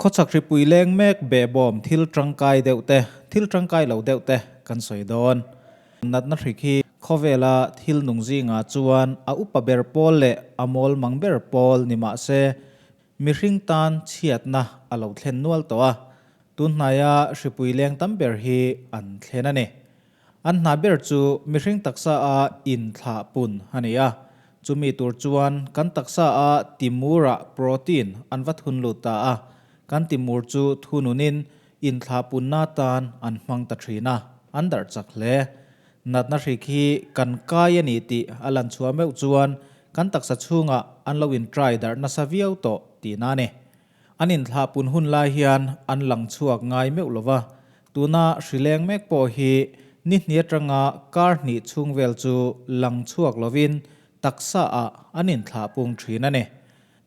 Khawchhak hripui leng mek behbawm thil tangkai deuh te, thil tangkai lo deuh te kan sawi dawn. Natna hrik hi khawvela thil nung zingah chuan a upa ber pawl leh a mawl mang ber pawl ni mah se, mihring tan chhiatna a lo thlen nual tawh a, tun hnaia hripui leng tam ber hi an thlen a ni. An hna ber chu mihring taksa a inthlah pun a ni a, chumi tur chuan kan taksa a timurah protein an va thun lut ta a, kan timur chu thununin inthlah punna tan an hmang ta thin a, an darh chak hle. Natna hrik hi kan kai a ni tih a lan chhuah meuh chuan kan taksa chhungah an lo intry darh nasa viau tawh tihna a ni. An inthlah pun hun lai hian an lang chhuak ngai meuh lo va, tuna hrileng mek pawh hi ni hnih atanga kar hnih chhung vel chu lang chhuak lovin taksa ah an inthlah pung thin a ni.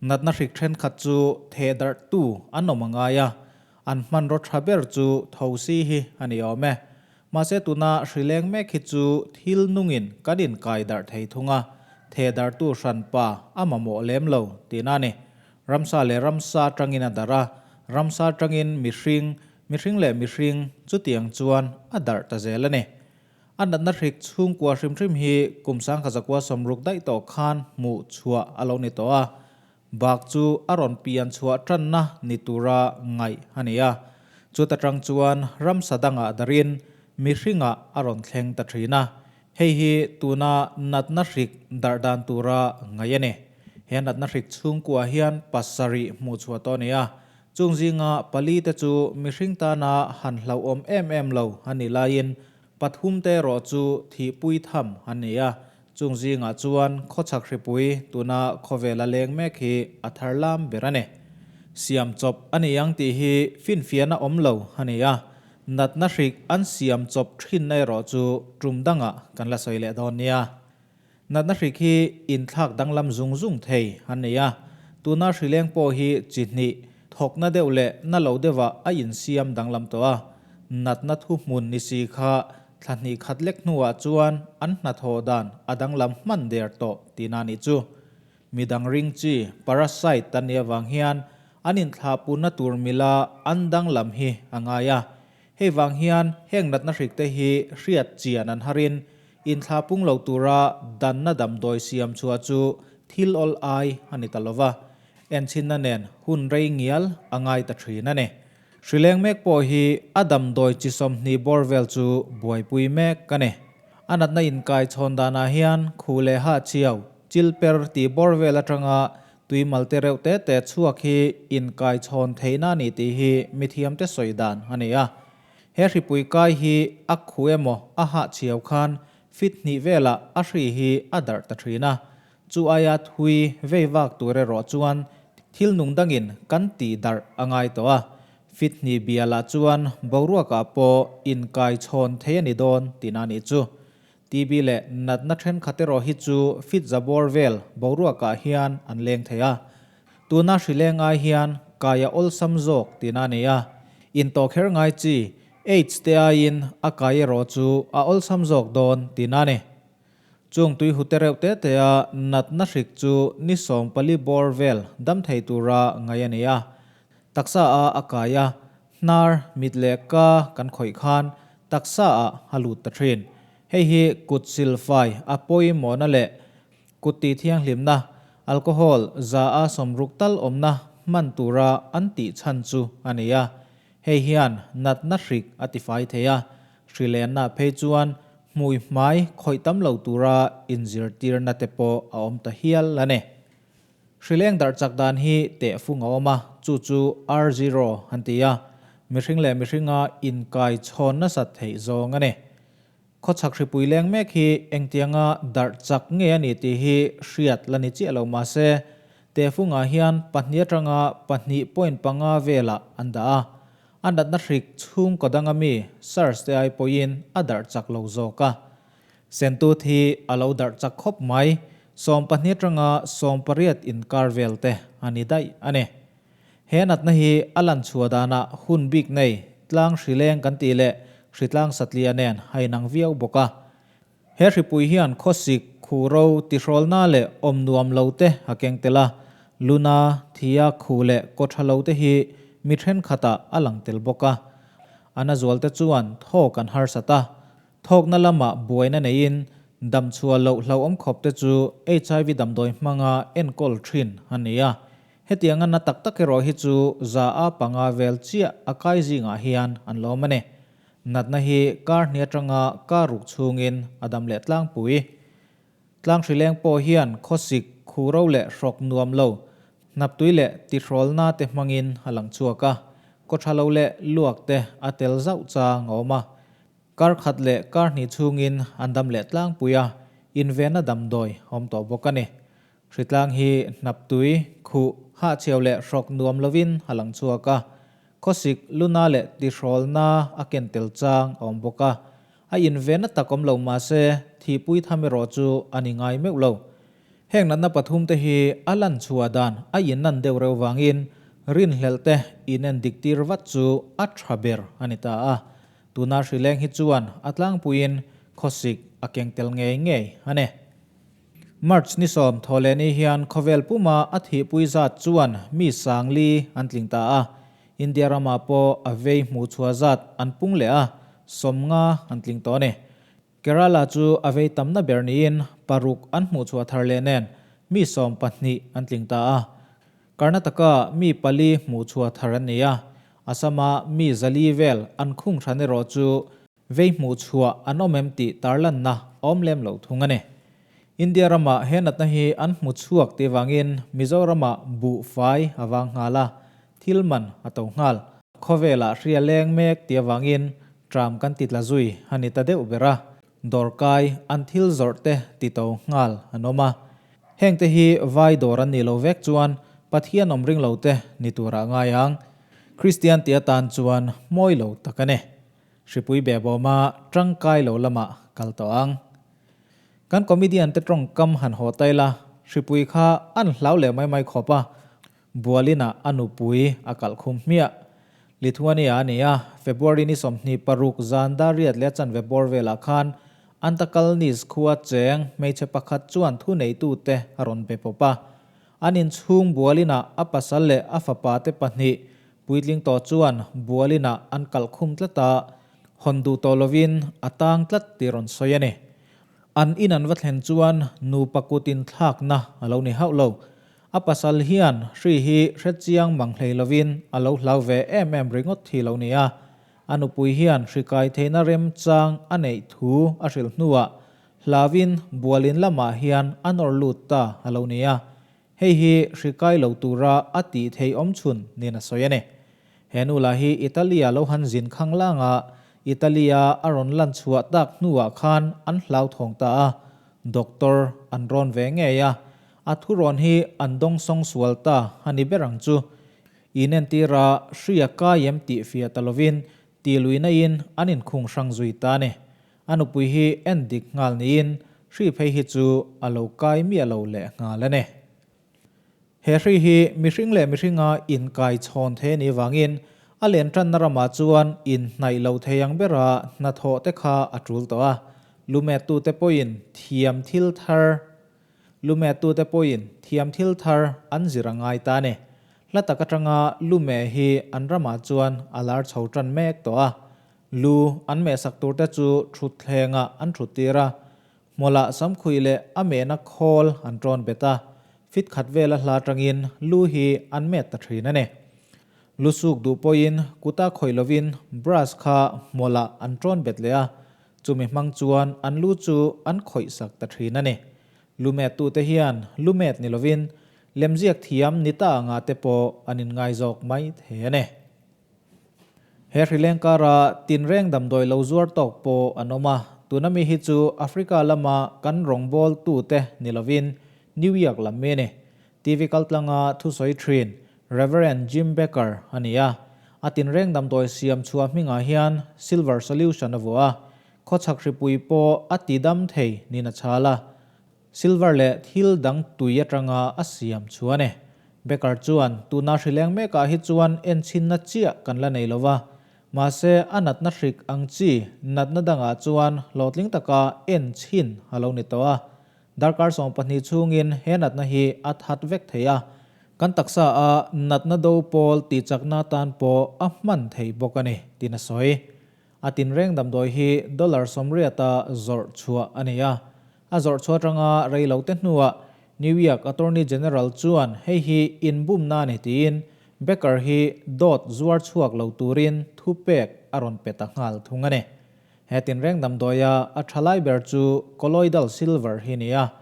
Natna hrik thenkhat chu theh darh tu an awm a ngai a, an hmanraw tha ber chu thosi hi a ni awm e. Mahse tuna hrileng mek hi chu thil nungin kan inkai darh thei thung a, theh darhtu hranpa a mamawh lem lo tihna a ni. Ramsa leh ramsa atangin a darh a, ramsa atangin mihring, mihring leh mihring chutiang chuan a darh ta zel a ni. A natna hrik chhungkua hrim hrim hi kum sangkhazakua sawmruk daih tawh khan hmuh chhuah a lo ni tawh a, bak chu a rawn pian chhuah tanna ni tura ngaih a ni a. Chuta tang chuan ramsa dangah darhin mihringah a rawn thleng ta thin a, Hei hi tuna natna hrik darh dan tura ngaih a ni. He natna hrik chhungkuah hian pasarih hmuh chhuah tawh a ni a. Chung zinga pali te chu mihring tana han hlauhawm em em lo a nih laiin pathum te erawh chu thihpui tham an ni a. Chung zingah chuan khawchhak hripui tuna khawvel a leng mek hi a thar lam ber a ni. Siam chawp a ni ang tih hi finfiahna awm lo a ni a. Natna hrik an siam chawp thinna erawh chu tum dangah kan la sawi leh dawn nia. Natna hrik hi inthlak danglam zung zung thei an nei a, tuna hrileng pawh hi chi hnih, thawkna deuh leh na lo deuhah a insiam danglam tawh a. Natna thuhmun ni si kha thla hnih khat lek hnuah chuan an hnathawh dan a danglam hman der tawh tihna nih chu. Midang ring chi, parasite, an nih avang hian an inthlahpunna tur mila an danglam hi a ngai a. Hei vang hian heng natna hrikte hi hriat chian an harin inthlahpung lo tura danna damdawi siam chhuah chu thil awl ai a ni ta lo va, enchhinna nen hun rei ngial a ngai ta thin a ni. Hrileng mek pawh hi a damdawi chi 20 bawr vel chu buaipui mek a ni. A natna inkai chhawn danah hian khu leh hah chiau, chil per tih bawr vel atanga tui mal te reuh te te chhuak hi inkai chhawn theihna a ni tih hi mithiamte sawi dan a ni a. He hripui kai hi a khu emaw a hah chiau khan fit hnih velah a hri hi a darh ta thin a. Chu aia thui vei vak tur erawh chuan thil nung dangin kan tih darh a ngai tawh a. Fit hnih bialah chuan boruakah pawh inkai chhawn thei a ni dawn tihna a nih chu. TB leh natna thenkhat erawh hi chu fit za bawr vel boruakah hian an leng thei a. Tuna hrileng ai hian kai a awlsam zawk tihna a ni a. Intawh kher ngai chi AIDS te aiin a kai erawh chu a awlsam zawk dawn tihna a ni. Chung tui hute reuh te te a natna hrik chu ni 14 bawr vel dam thei tura ngaih a ni a. Taksa a a kai a, hnar, mit leh ka kan khawih khan taksa ah a lut ta thin. Hei hi kut silfai a pawimawhna leh kut tih thianghlimna, alcohol, za a 60 tal awmna hman tura an tih chhan chu a ni a. Hei hian natna hrik a tifai thei a, hrilenna phei chuan hmui hmai khawih tam lo tura inzirtirna te pawh a awm ta hial a ni. Hrileng darh chak dan hi teh fung a awm a, chu chu R zero an ti a, mihring leh mihringa inkai chhawn nasat theih zawng a ni. Khawchhak hripui leng mek hi engtianga darh chak nge a ni tih hi hriat la ni chiah lo mah se, teh fungah hian pahnih atanga 2.5 velah an dah a, a natna hrik chhungkaw danga mi SARS te ai pawhin a darh chak lo zawk a. Sentut hi a lo darh chak khawp mai, 12 atanga 18 inkar vel te a ni daih a ni. He natna hi a lan chhuah danah hun bik nei, tlang hrileng kan tih leh hritlang satliah nen a inang viau bawk a. He hripui hian khawsik, khuro, tihrawlna leh awm nuam lo te a keng tel a, luna, thia, khu leh kaw tha lo te hi mi thenkhatah a lang tel bawk a. A na zualte chuan thawk an harsat a, thawkna lamah buaina neiin damchhuah loh hlauhawm khawp te chu HIV damdawi hmanga enkawl thin a ni a. Hetianga na tak tak erawh hi chu 5% vel chiah a kai zingah hian an lawm a ni. Natna hi kar hnih atanga kar ruk chhungin a dam leh tlangpui. Tlang hrileng pawh hian khawsik, khuro leh hrawk nuam lo, hnaptui leh tihrawlna te hmangin a lang chhuak a, kawthalo leh luak te a tel zauh chang a awm a. Kar khat leh kar hnih chhungin an dam leh tlangpui a, invenna damdawi a awm tawh bawk a ni. Hritlang hi hnaptui, khuh, hahchhiau leh hrawk nuam lovin a lang chhuak a, khawsik, luna leh tihrawlna a ken tel chang a awm bawk a. A invenna tak awm lo mahse, thihpui tham erawh chu a ni ngai meuh lo. Heng natna pathum te hi a lan chhuah dan a innan deuh reuh vangin rinhlelh te inen dik tir vat chu a tha ber a ni ta a. Tuna hrileng hi chuan a tlangpuiin khawsik a keng tel ngei ngei a ni. March ni 14 hian khawvel puma a thihpui zat chuan mi 4000 an tling ta a. India ramah pawh a vei hmuh chhuah zat an pung leh a, 50 an tling tawh a ni. Kerala chu a vei tamna ber niin 6 an hmuh chhuah thar leh nen mi 12 an tling ta a. Karnataka mi pali hmuh chhuah thar an ni a, Assam-a mi 400 vel an khung hran erawh chu Vei hmuh chhuah an awm em tih tarlanna a awm lem lo thung a ni. India ramah he natna hi an hmu chhuak tih vangin Mizoramah buh fai a vang nghal a, thil man a to nghal. Khawvelah hria leng mek tih avangin tram kan ti tla zui a ni ta deuh ber a, dawrkai an thil zawrh te ti to nghal an awm a. Hengte hi vai dawr an nih lo vek chuan Pathian awm ring lo te ni turah ngai ang. Kristian tih atan chuan mawi lo tak a ni. Hripui behbawma tangkai lo lamah kal tawh ang. Kan comedian te tawngkam han haw tai la, hripui kha an hlau leh mai mai khawp a, Bualinah a nupui a kalh khum hmiah. Lithuania a ni a, February ni 26 zan dar riat leh a chanve bawr velah khan Antakalnis khua cheng hmeichhe pakhat chuan thuneitute a rawn be pawp a. An inchhung Bualinah a pasal leh a fapa te pahnih Puitling tawh chuan bualinah an kalh khum tlat a, hawn duh tawh lovin a tang tlat tih rawn sawi a ni. An in an va thlen chuan nupa kut inthlakna a lo ni hauh lo. A pasal hian hri hi hre chiang mang hlei lovin a lo hlau ve em em ringawt thi lo ni a. A nupui hian hri kai theihna remchang a neih thu a hrilh hnuah hlauin bualin lamah hian a nawr lut ta a lo ni a. Hei hi hri kai lo tura a tih theih awm chhun niin a sawi a ni. He nu lah hi Italy-a lo han zin khang lang a, Italy-a a rawn lan chhuah tak hnuah khan an hlauthawng ta a, doctor an rawn ve ngei a, a thurawn hi an dawngsawng sual ta a ni ber ang chu. Inentira hri a kai em tih fiah ta lovin ti lui naiin an inkhung hrang zui ta a ni. A nupui hi en dik nghal niin hri phei hi chu a lo kai miah lo leh nghal a ni. He hri hi mihring leh mihringa inkai chhawn thei a nih vangin a len tanna ramah chuan inhnaih lo thei ang bera hnathawh te kha a tul tawh a, lumettute pawhin thiam thil thar Lumettute pawhin thiam thil thar an zir a ngai ta a ni. Hla tak atanga lume hi an ramah chuan a lar chho tan mek tawh a. Lu an mehsak turte chu thutthlengah an thuttir a, hmawlah samkhuih leh a mehna khawl an tawn bet a, fit khat vela hla atangin lu hi an met ta thin a ni. Lu suk duh pawhin kuta khawih lovin brush kha hmawlah an tawn bet leh a, chumi hmang chuan an lu chu an khawihsak ta thin a ni. Lu mettute hian lu met ni lovin lemziak thiam ni ta anga te pawh an inngaizawk mai thei a ni. He hrileng kara tinreng damdawi lo zuar tawk pawh an awm a, tuna mi hi chu Africa lama kan rawngbâwl tute ni lovin New York lam mi a ni. TV kaltlanga thusawi thin Reverend Jim Bakker a ni a, a tinreng damdawi siam chhuah hmingah hian Silver Solution a vuah a, khawchhak hripui pawh a tidam thei niin a chhal a. Silver leh thil dang tui atanga a siam chu a ni. Baker chuan, Tuna hrileng mekah hi chuan enchhinna chiah kan la nei lova, mahse a natna hrik ang chi natna dangah chuan hlawhtling taka enchhin a lo ni tawh a. Darkar 12 chhungin he natna hi a that vek thei a. Kan taksa a natna do pawl tihchakna tan pawh a hman thei bawk a ni, tiin a sawi. A tinreng damdawi hi dollar 80 a zawrh chhuah a ni a. A zawrh chhuah atanga rei lo te hnuah New York Attorney General chuan hei hi inbumna a ni tiin Becker hi dawt zuar chhuak lo turin thupek a rawn pe ta nghal thung a ni. He tinreng damdawia a thalai ber chu colloidal silver hi ni a.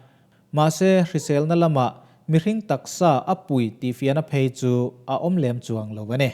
Mahse hriselna lamah mihring taksa a pui tih fiahna phei chu a awm lem chuang lo a ni.